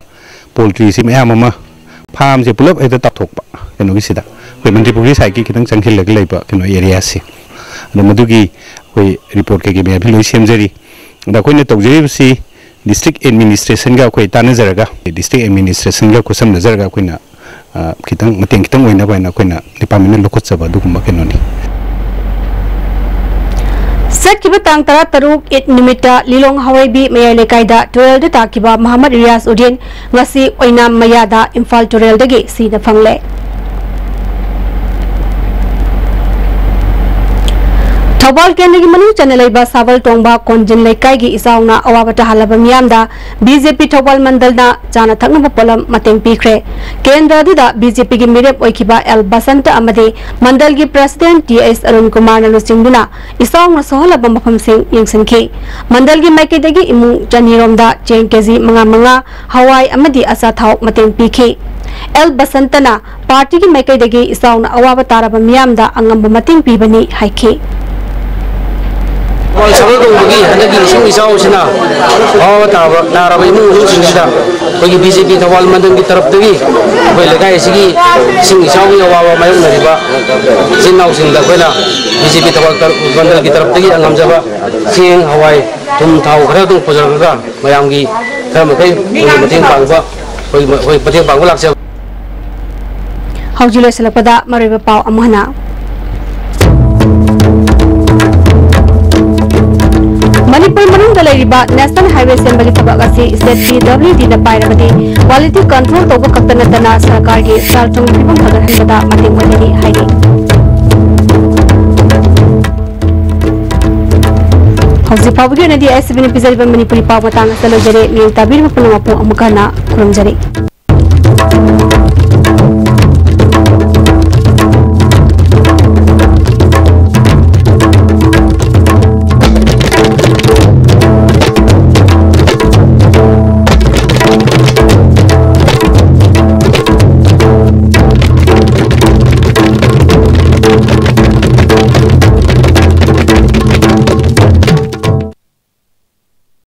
ꯄꯣꯜꯇ꯭ꯔꯤꯁꯤ ꯃꯌꯥꯝ ꯑꯃ, ꯐꯥꯔꯝꯁꯦ ꯄꯨꯂꯞ ꯍꯦꯛꯇ ꯇꯥꯊꯣꯛꯄ꯫ ꯀꯩꯅꯣꯒꯤꯁꯤꯗ ꯑꯩꯈꯣꯏ ꯃꯟꯇ꯭ꯔꯤꯄꯨꯈ꯭ꯔꯤ ꯁꯥꯏꯠꯀꯤ ꯈꯤꯇꯪ ꯆꯪꯁꯤꯜꯂꯒ ꯂꯩꯕ ꯀꯩꯅꯣ ꯑꯦꯔꯤꯌꯥꯁꯦ, ꯑꯗꯣ ꯃꯗꯨꯒꯤ ꯑꯩꯈꯣꯏ ꯔꯤꯄꯣꯔꯠ ꯀꯩꯀꯩ ꯃꯌꯥꯝꯁꯤ ꯂꯣꯏ ꯁꯦꯝꯖꯔꯤ꯫ ꯑꯗ ꯑꯩꯈꯣꯏꯅ ꯇꯧꯖꯔꯤꯕꯁꯤ ꯗꯤꯁꯇ꯭ꯔꯤꯛ ꯑꯦꯗꯃꯤꯅꯤꯁꯇ꯭ꯔꯦꯁꯟꯒ ꯑꯩꯈꯣꯏ ꯇꯥꯟꯅꯖꯔꯒ, ꯗꯤꯁꯇ꯭ꯔꯤꯛ ꯑꯦꯗꯃꯤꯅꯤꯁꯇ꯭ꯔꯦꯁꯟꯒ ꯈꯨꯠꯁꯝꯅꯖꯔꯒ ꯑꯩꯈꯣꯏꯅ, ꯑ, ꯈꯤꯇꯪ ꯃꯇꯦꯡ ꯈꯤꯇꯪ ꯑꯣꯏꯅꯕ ꯍꯥꯏꯅ ꯑꯩꯈꯣꯏꯅ ꯗꯤꯄꯥꯔꯠꯃꯦꯟꯅ ꯂꯧꯈꯠꯆꯕ ꯑꯗꯨꯒꯨꯝꯕ ꯀꯩꯅꯣꯅꯤ꯫ ꯆꯠꯈꯤꯕ ꯇꯥꯡ ꯇꯔꯥꯇꯔꯨꯛ ꯏꯗ ꯅꯨꯃꯤꯠꯇ ꯂꯤꯂꯣꯡ ꯍꯥꯋꯩꯕꯤ ꯃꯌꯥꯏ ꯂꯩꯀꯥꯏꯗ ꯇꯨꯔꯦꯜꯗ ꯇꯥꯈꯤꯕ ꯃꯍꯃꯗ ꯔꯤꯌꯥꯖ ꯎꯗꯤꯟ ꯉꯁꯤ ꯑꯣꯏꯅꯥꯝ ꯃꯌꯥꯗ ꯏꯝꯐꯥꯜ ꯇꯨꯔꯦꯜꯗꯒꯤ ꯁꯤꯅ ꯐꯪꯂꯦ꯫ ꯊꯧꯕꯥꯜ ꯀꯦꯟꯗ꯭ꯔꯒꯤ ꯃꯅꯨꯡ ꯆꯟꯅ ꯂꯩꯕ ꯁꯥꯕꯜ ꯇꯣꯡꯕ ꯀꯣꯟꯖꯤꯟ ꯂꯩꯀꯥꯏꯒꯤ ꯏꯆꯥꯎꯅ ꯑꯋꯥꯕ ꯇꯥꯍꯜꯂꯕ ꯃꯤꯌꯥꯝꯗ ꯕꯤ ꯖꯦ ꯄꯤ ꯊꯧꯕꯥꯜ ꯃꯟꯗꯜꯅ ꯆꯥꯅ ꯊꯛꯅꯕ ꯄꯣꯠꯂꯝ ꯃꯇꯦꯡ ꯄꯤꯈ꯭ꯔꯦ꯫ ꯀꯦꯟꯗ꯭ꯔ ꯑꯗꯨꯗ ꯕꯤ ꯖꯦ ꯄꯤꯒꯤ ꯃꯤꯔꯦꯞ ꯑꯣꯏꯈꯤꯕ ꯑꯦꯜ ꯕꯁꯟꯇ ꯑꯃꯗꯤ ꯃꯟꯗꯜꯒꯤ ꯄ꯭ꯔꯁꯤꯗꯦꯟꯠ ꯇꯤ ꯑꯦꯁ ꯑꯔꯨꯟ ꯀꯨꯃꯥꯔꯅ ꯂꯨꯆꯤꯡꯗꯨꯅ ꯏꯆꯥꯎꯅ ꯁꯣꯛꯍꯜꯂꯕ ꯃꯐꯝꯁꯤꯡ ꯌꯦꯡꯁꯤꯟꯈꯤ꯫ ꯃꯟꯗꯜꯒꯤ ꯃꯥꯏꯀꯩꯗꯒꯤ ꯏꯃꯨꯡ ꯆꯅꯤꯔꯣꯝꯗ ꯆꯦꯡ ꯀꯦ ꯖꯤ ꯃꯉꯥ ꯃꯉꯥ, ꯍꯋꯥꯏ ꯑꯃꯗꯤ ꯑꯆꯥꯊꯥꯎ ꯃꯇꯦꯡ ꯄꯤꯈꯤ꯫ ꯑꯦꯜ ꯕꯁꯟꯇꯅ ꯄꯥꯔꯇꯤꯒꯤ ꯃꯥꯏꯀꯩꯗꯒꯤ ꯏꯆꯥꯎꯅ ꯑꯋꯥꯕ ꯇꯥꯔꯕ ꯃꯤꯌꯥꯝꯗ ꯑꯉꯝꯕ ꯃꯇꯦꯡ ꯄꯤꯕꯅꯤ ꯍꯥꯏꯈꯤ꯫ ꯁꯒꯣꯜ ꯇꯣꯡꯕꯒꯤ ꯍꯟꯗꯛꯀꯤ ꯏꯁꯤꯡ ꯏꯆꯥꯎ ꯑꯁꯤꯅ ꯑꯋꯥꯕ ꯇꯥꯕ, ꯇꯥꯔꯕ ꯏꯃꯨꯡ ꯃꯅꯨꯡꯁꯤꯡꯁꯤꯗ ꯑꯩꯈꯣꯏꯒꯤ ꯕꯤ ꯖꯦ ꯄꯤ ꯊꯧꯕꯥꯜ ꯃꯟꯗꯜꯒꯤ ꯇꯔꯞꯇꯒꯤ ꯑꯩꯈꯣꯏ ꯂꯩꯀꯥꯏ ꯑꯁꯤꯒꯤ ꯏꯁꯤꯡ ꯏꯆꯥꯎꯒꯤ ꯑꯋꯥꯕ ꯃꯥꯌꯣꯛꯅꯔꯤꯕ ꯏꯆꯤꯟ ꯏꯅꯥꯎꯁꯤꯡꯗ ꯑꯩꯈꯣꯏꯅ ꯕꯤ ꯖꯦ ꯄꯤ ꯊꯧꯕꯥꯜ ꯇꯔ-, ꯃꯟꯗꯜꯒꯤ ꯇꯔꯞꯇꯒꯤ ꯉꯝꯖꯕ ꯆꯦꯡ, ꯍꯋꯥꯏ, ꯊꯨꯝ, ꯊꯥꯎ ꯈꯔ ꯑꯗꯨꯝ ꯄꯨꯖꯔꯛꯂꯒ ꯃꯌꯥꯝꯒꯤ ꯈꯔ ꯃꯈꯩ ꯑꯩꯈꯣꯏꯒꯤ ꯃꯇꯦꯡ ꯄꯥꯡꯕ, ꯑꯩꯈꯣꯏ, ꯑꯩꯈꯣꯏ ꯃꯇꯦꯡ ꯄꯥꯡꯕ ꯂꯥꯛꯆꯕ꯫ ꯍꯧꯖꯤꯛ ꯂꯣꯏꯁꯤꯜꯂꯛꯄꯗ ꯃꯔꯨꯑꯣꯏꯕ ꯄꯥꯎ ꯑꯃꯨꯛ ꯍꯟꯅ꯫ ꯃꯅꯤꯄꯨꯔ ꯃꯅꯨꯡꯗ ꯂꯩꯔꯤꯕ ꯅꯦꯁꯅꯦꯜ ꯍꯥꯏꯋꯦ ꯁꯦꯝꯕꯒꯤ ꯊꯕꯛ ꯑꯁꯤ ꯁ꯭ꯇꯦꯠ ꯄꯤ ꯗꯕ꯭ꯂꯤꯎ ꯗꯤꯅ ꯄꯥꯏꯔꯕꯗꯤ ꯀ꯭ꯋꯥꯂꯤꯇꯤ ꯀꯟꯇ꯭ꯔꯣꯜ ꯇꯧꯕ ꯈꯛꯇ ꯅꯠꯇꯅ ꯁꯔꯀꯥꯔꯒꯤ ꯁꯦꯜ ꯊꯨꯝꯒꯤ ꯐꯤꯕꯝ ꯐꯒꯠꯍꯟꯕꯗ ꯃꯇꯦꯡ ꯑꯣꯏꯒꯅꯤ ꯍꯥꯏꯔꯤ꯫ ꯍꯧꯖꯤꯛ ꯐꯥꯎꯕꯒꯤ ꯑꯣꯏꯅꯗꯤ ꯑꯦꯁ ꯁꯤ ꯕꯤꯅ ꯄꯤꯖꯔꯤꯕ ꯃꯅꯤꯄꯨꯔꯤ ꯄꯥꯎ ꯃꯇꯥꯡ ꯑꯁꯤꯗ ꯂꯣꯏꯖꯔꯦ꯫ ꯃꯤꯠꯌꯦꯡ ꯇꯥꯕꯤꯔꯤꯕ ꯄꯨꯝꯅꯃꯛꯄꯨ ꯑꯃꯨꯛ ꯍꯟꯅ ꯈꯨꯔꯨꯝꯖꯔꯤ꯫